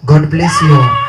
God bless you all.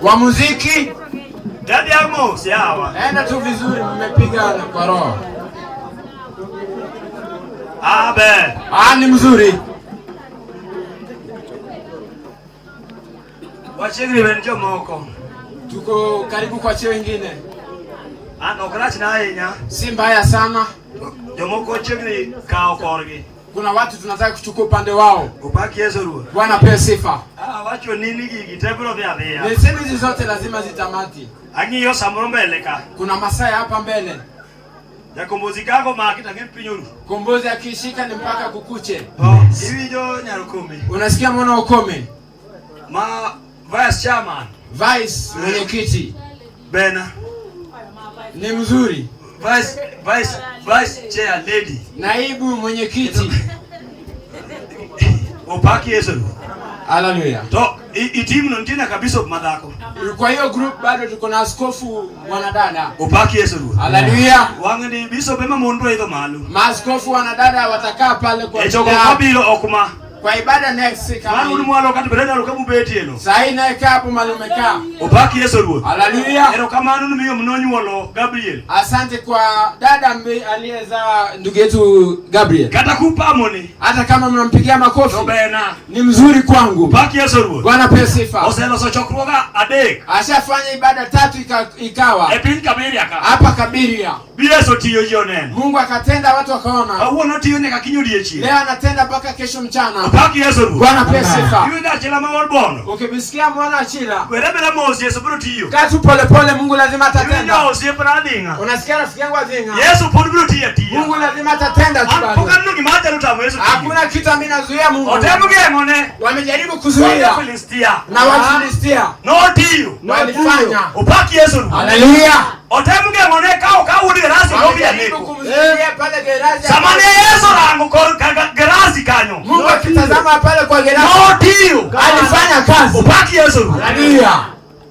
Kwa muziki Dadi mos yawa. Enda tu vizuri, mmepigana kwa roho. Abe. Ah, ni mzuri. Wachiegni ben jomoko. Tuko karibu kwa cheo wengine. An ok rach na ahinya. Si mbaya sana. Jomoko chiegni kawo korgi. Kuna watu tunataka kuchukua upande wao. Opak Yesu Ruoth. Bwana pewe sifa. Ah, wacho nini gigi te biro dhi adhiya. Leseni hizi zote lazima zitamati. Ang'iyo samoro mbele ka. Kuna masaa hapa mbele. Jakombozi kako maki to ang'e piny oru. Kombozi akishika ni mpaka kukuche. Oh, iwinjo nyar Okome. Unasikia mwana Okome? Ma vice chairman. Vice mwenyekiti. Bena. Ni mzuri. Vice chair lady. Naibu mwenyekiti. Opak Yesu. Haleluya. To itim no nitie nyaka bishop madhako. Kwa hiyo group bado tuko na askofu wanadada. Opak Yesu Ruoth. Haleluya. Wang' ni bishop ema mon biro idho malo. Maaskofu wanadada watakaa pale kwa E chokruok mabiro ok ma. Kwa ibada next kama. Mar un mwalo kata bende ndalo kabubetie no. Saa hii naye kaa hapo mahali umekaa. Opak Yesu Ruoth. Haleluya. Erokamano ni miyo nonyuolo Gabriel. Asante kwa dada aliyezaa ndugu yetu Gabriel. Kata kupamoni. Hata kama mnampigia makofi. To bena. Ni mzuri kwangu. Opak Yesu Ruoth. Bwana pewe sifa. Oseloso chokruoga adek. Ashafanya ibada tatu ikawa. E piny Kabiria ka. Hapa Kabiria. Yesu tiyo ji oneno. Mungu akatenda watu wakaona. Kawuono tiyo nyaka kiny odiechieng'. Leo anatenda mpaka kesho mchana. Opak Yesu Ruoth. Bwana pewe sifa. Iwinjo achila ma od bondo. Ukimsikia mwana achila. Were bere mos Yesu biro tiyo. Kaa tu pole pole, Mungu lazima atatenda. Iwinjo osiepna adhing'a. Unasikia rafiki yangu adhing'a. Yesu pod biro tiyo atiya. Mungu lazima atatenda tu bado. Pok aneno gima nyalo tamo Yesu tiyo. Hakuna kitu ambacho nazuia Mungu. Otem geng'one. Wamejaribu kuzuia. Filistia. Na Wafilistia. Notiyo. Walifanya. Opak Yesu Ruoth. Haleluya. Otem geng'one ka ok awuod Gerasi ok obi Wamejaribu aneko. kumzuia pale Gerasi. Sama ne Yesu rango kor Gerasi kanyo. Mungu akitazama pale kwa Gerasi. Notiyo. Alifanya kazi. Opak Yesu Ruoth. Haleluya.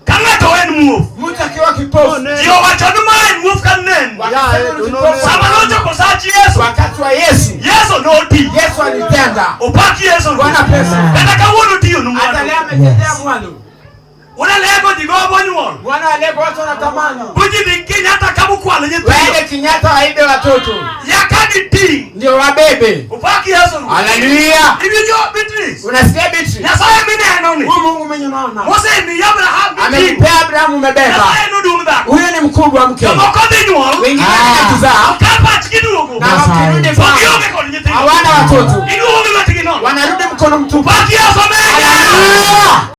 Ka ng'ato en muofu. Mtu akiwa kipofu. Ji owacho ni ma en muofu ka nen. Sama nochopo sach Yesu. Wakati wa Yesu. Yesu notiyo. Yesu alitenda. Opak Yesu Ruoth. Bwana pesa. Kata kawuono otiyo ne Hata mwalo. leo ametendea mwalo. Unalego ji gombo nyuol. Mwana alego watu wanatamani. Buji dhi Kenyatta kamukwalo nyithindo. Waende Kenyatta waibe watoto. Nyaka giting'. Ndio wabebe. Opak Yesu Ruoth. Haleluya. Iwinjo Beatrice. Unasikia Beatrice? Nyasaye mineno ni. Huyu Mungu mwenye unaona. Mosemiyi Abraham giting'. Amekupea Abraham umebeba. Nyasaye noduong' dhako. Huyu ni mkubwa mke. Jomoko dhi nyuol. Wengine wanakuzaa. Ka pachgi duogo. Na wakirudi To kwao. gionge kod nyithindo. Hawana watoto. Giduogo gi lwetgi nono. Wanarudi mkono mtupu. Opak Yesu mega. Haleluya.